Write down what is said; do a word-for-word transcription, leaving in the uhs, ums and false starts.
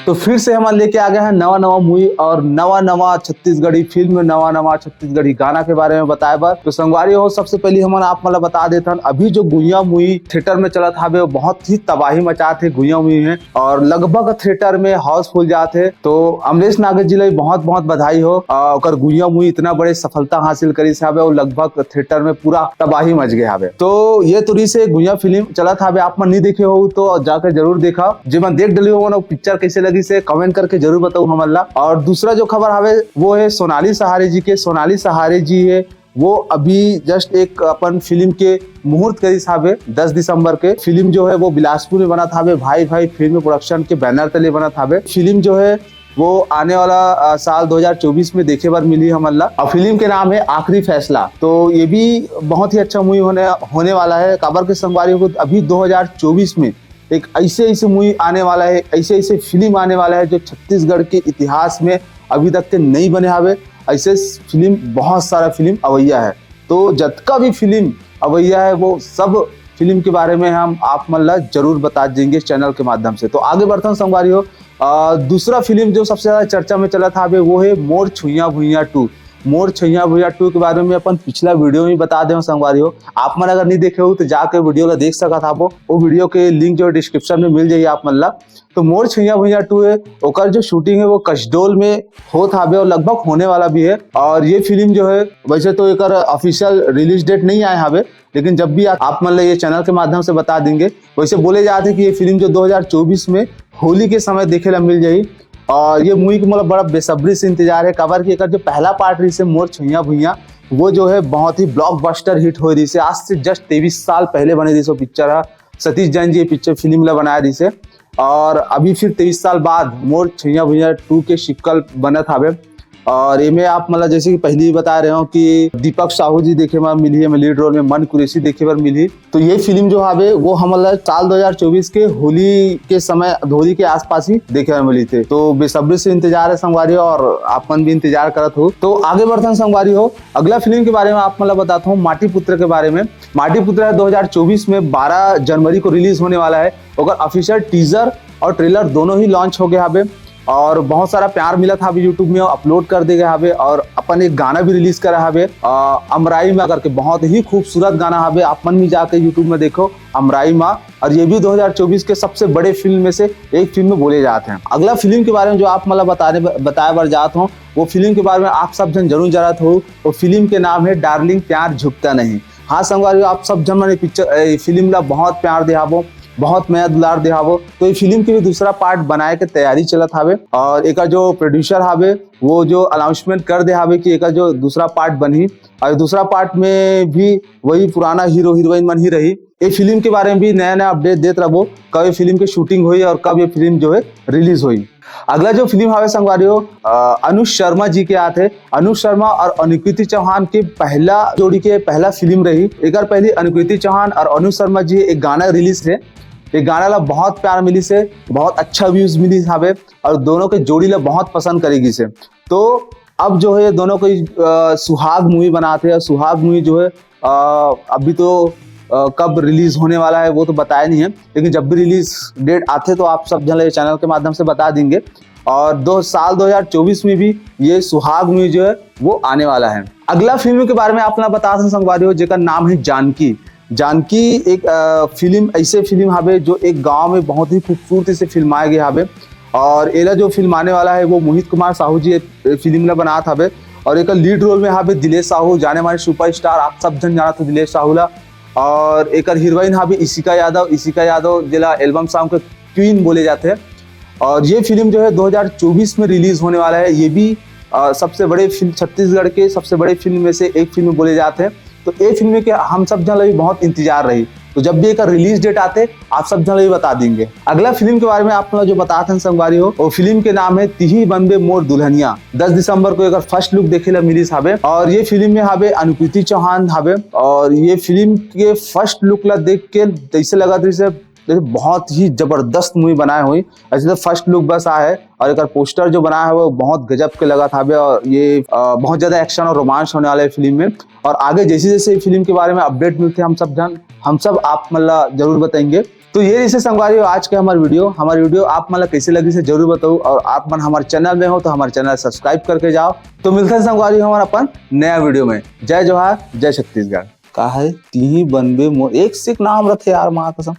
तो फिर से हमन लेके आ गए हैं नवा नवा मूवी और नवा नवा छत्तीसगढ़ी फिल्म, नवा नवा छत्तीसगढ़ी गाना के बारे में बताए बर। तो संगवारी हो, सबसे पहले हमन आप मन ला बता देथन, अभी जो गुइया मूवी थिएटर में चलत हावे, वो बहुत ही तबाही मचात हे गुइया मूवी में, और लगभग थिएटर में हाउसफुल जात हे। तो अमलेश नागेश जी ला भी बहुत बहुत बधाई हो, आ, ओकर गुइया मूवी इतना बड़े सफलता हासिल करिस हावे और लगभग थिएटर में पूरा तबाही मच गए हावे। तो ये तो रहिस हे गुइया फिल्म, चलत हावे, आप मन नहीं देखे हो तो जाके जरूर देखा। जे मन देख डले हो, वो पिक्चर कैसे लगिस हे, कमेंट करके जरूर बताओ हमन ला। और दूसरा जो खबर हावे, वो है सोनाली सहारे जी के। सोनाली सहारे जी है, वो अभी जस्ट एक अपन फिल्म के मुहूर्त करिस हावे दस दिसंबर के। फिल्म जो है वो बिलासपुर में बनत हावे, भाई भाई फिल्म प्रोडक्शन के बैनर तले बनत हावे। फिल्म जो है वो आने वाला, अ, साल दो हज़ार चउबीस में देखे बर मिलही हमन ला। और फिल्म के नाम है आखिरी फैसला। तो ये भी बहुत ही अच्छा मूवी होने, होने वाला है। काबर के संगवारी हो, अभी दो हज़ार चउबीस में एक ऐसे ऐसे मूवी आने वाला है, ऐसे ऐसे फिल्म आने वाला है जो छत्तीसगढ़ के इतिहास में अभी तक के नहीं बने हावे। ऐसे फिल्म, बहुत सारा फिल्म अवैया है। तो जतका भी फिल्म अवैया है, वो सब फिल्म के बारे में हम आप मन ला जरूर बता देंगे चैनल के माध्यम से। तो आगे बढ़थन संगवारी हो, अ, दूसरा फिल्म जो सबसे ज्यादा चर्चा में चलत हावे, वो है मोर छुइया भुइया टू। मोर छुइया भुइया टू के बारे में अपन पिछला वीडियो में बता दे संगवारी हो। आप मन अगर नहीं देखे हो तो जाके वीडियो ला देख सकत हावो। वो वीडियो के लिंक जो है डिस्क्रिप्शन में मिल जाही आप मन ला। तो मोर छुइया भुइया टू है, ओकर जो शूटिंग है वो कसडोल में होत हावे और लगभग होने वाला भी है। और ये फिल्म जो है, वैसे तो एकर ऑफिशियल रिलीज डेट नहीं आए हावे, लेकिन जब भी आप, आप मन ला ये चैनल के माध्यम से बता देंगे। वैसे बोले जात हे कि ये फिल्म जो दो हज़ार चउबीस में होली के समय देखे ला मिल जाही। और ये मूवी के मोला बड़ा बेसब्री से इंतजार है, काबर कि एकर जो पहला पार्ट रहिस हे मोर छुइया भुइया, वो जो है बहुत ही ब्लॉकबस्टर हिट होए रहिस हे। आज से जस्ट तेईस साल पहले बने रहिस हे वो पिक्चर ह। सतीश जैन जी ये पिक्चर फिल्म ला बनाए रहिस हे। और अभी फिर तेईस साल बाद मोर छुइया भुइया टू के सिक्वल बनत हावे। और एमे आप मन ला जैसे कि पहले ही बता रहे हो कि दीपक साहू जी देखे बर मिलही, एमे लीड रोल में मन कुरैशी देखे बर मिलही। तो ये फिल्म जो हावे वो हमन ला साल दो हज़ार चउबीस के होली के समय, होली के आसपास ही देखे बर मिलही। तो बेसब्री से इंतजार है संगवारी हो, और आप मन भी इंतजार करत हो। तो आगे बढ़थन संगवारी हो, अगला फिल्म के बारे में आप मन ला बताता हूँ, माटी पुत्र के बारे में। माटी पुत्र है दो हज़ार चउबीस में बारह जनवरी को रिलीज होने वाला है। ओकर ऑफिशियल टीजर और ट्रेलर दोनों ही लॉन्च हो गए हावे और बहुत सारा प्यार मिलत हावे। YouTube में अपलोड कर दे गए हावे और अपन एक गाना भी रिलीज करा हावे, अ, अमराई मा करके, बहुत ही खूबसूरत गाना हावे। आप मन भी जाके YouTube में देखो अमराई मा। और ये भी दो हज़ार चउबीस के सबसे बड़े फिल्म में से एक फिल्म में बोले जात हे। अगला फिल्म के बारे में जो आप मन ला बताने, बताए बर जात हो, वो फिल्म के बारे में आप सब झन जरूर जानत हो। वो फिल्म के नाम है डार्लिंग प्यार झुकता नहीं। हाँ संगवारी हो, आप सब झन मन ये पिक्चर, ए, फिल्म ला बहुत प्यार दे हावो, बहुत मया दुलार दे हावो। तो ये फिल्म के भी दूसरा पार्ट बनाए के तैयारी चलत हावे और एकर जो प्रोड्यूसर हावे, वो जो अनाउंसमेंट कर दे हावे कि एकर जो दूसरा पार्ट बनही, और दूसरा पार्ट में भी वही पुराना हीरो हीरोइन मन ही रही। ये फिल्म के बारे में भी नया नया अपडेट देत रहबो, कब ये फिल्म के शूटिंग होई और कब ये फिल्म जो है रिलीज होई। अगला जो फिल्म हावे संगवारी हो, अ, अनुज शर्मा जी के आत हे। अनुज शर्मा और अनुकृति चौहान के पहला जोड़ी के पहला फिल्म रही। एकर पहले अनुकृति चौहान और अनुज शर्मा जी एक गाना रिलीज हे। ये गाना ला बहुत प्यार मिलिस हे, बहुत अच्छा व्यूज मिलिस हावे और दोनों के जोड़ी ला बहुत पसंद करे गिस हे। तो अब जो है दोनों कोई, अ, सुहाग मूवी बनात हे और सुहाग मूवी जो है, अ, अभी तो, अ, कब रिलीज होने वाला है वो तो बताया नहीं है, लेकिन जब भी रिलीज डेट आथे तो आप सब झन ला ये चैनल के माध्यम से बता देंगे। और दो साल दो हज़ार चउबीस में भी ये सुहाग मूवी जो है वो आने वाला है। अगला फिल्म के बारे में आप ला बता सकते संगवारी हो, जेकर नाम है जानकी। जानकी एक, अ, फिल्म, ऐसे फिल्म हावे जो एक गांव में बहुत ही खूबसूरती से फिल्माए गए हावे और एला जो फिल्माने वाला है वो मोहित कुमार साहू जी ये फिल्म ला बनात हावे। और एकर लीड रोल में हावे दिलेश साहू, जाने माने सुपरस्टार, आप सब झन जानत हो दिलेश साहू ला। और एकर हीरोइन हावे इशिका यादव। इशिका यादव जेला एल्बम सॉन्ग के क्वीन बोले जाते हैं। और ये फिल्म जो है दो हज़ार चउबीस में रिलीज होने वाला है। ये भी, अ, सबसे बड़े फिल्म, छत्तीसगढ़ के सबसे बड़े फिल्म में से एक फिल्म बोले जाते हैं। तो ये फिल्म के हम सब झन ला भी बहुत इंतजार रही। तो जब भी एकर रिलीज डेट आथे, आप सब झन ला भी बता देंगे। अगला फिल्म के बारे में आप ला जो बतात हन संगवारी हो, वो फिल्म के नाम है तिही बनबे मोर दुल्हनिया। दस दिसंबर को एकर फर्स्ट लुक देखे ला मिलिस हावे और ये फिल्म में हावे अनुकृति चौहान हावे। और ये फिल्म के फर्स्ट लुक ला देख के जैसे लगत रहिस हे, जैसे बहुत ही जबरदस्त मूवी बनाए होही। ऐसे तो फर्स्ट लुक बस आए हे और एकर पोस्टर जो बनाए हे वो बहुत गजब के लगत हावे और ये, अ, बहुत ज्यादा एक्शन और रोमांस होने वाला है फिल्म में। और आगे जैसे जैसे फिल्म के बारे में अपडेट मिलथे हम सब झन, हम सब आप मन ला जरूर बताएंगे। तो ये रहिसे संगवारी हो आज के हमर वीडियो। हमर वीडियो आप मन ला कइसे लगिस हे जरूर बताओ, और आप मन हमर चैनल में हो तो हमर चैनल सब्सक्राइब करके जाओ। तो मिलथन संगवारी हो हमन अपन नया वीडियो में। जय जोहार, जय छत्तीसगढ़। का हे, तिही बनबे मोर, एक से एक नाम रथे यार, माँ कसम।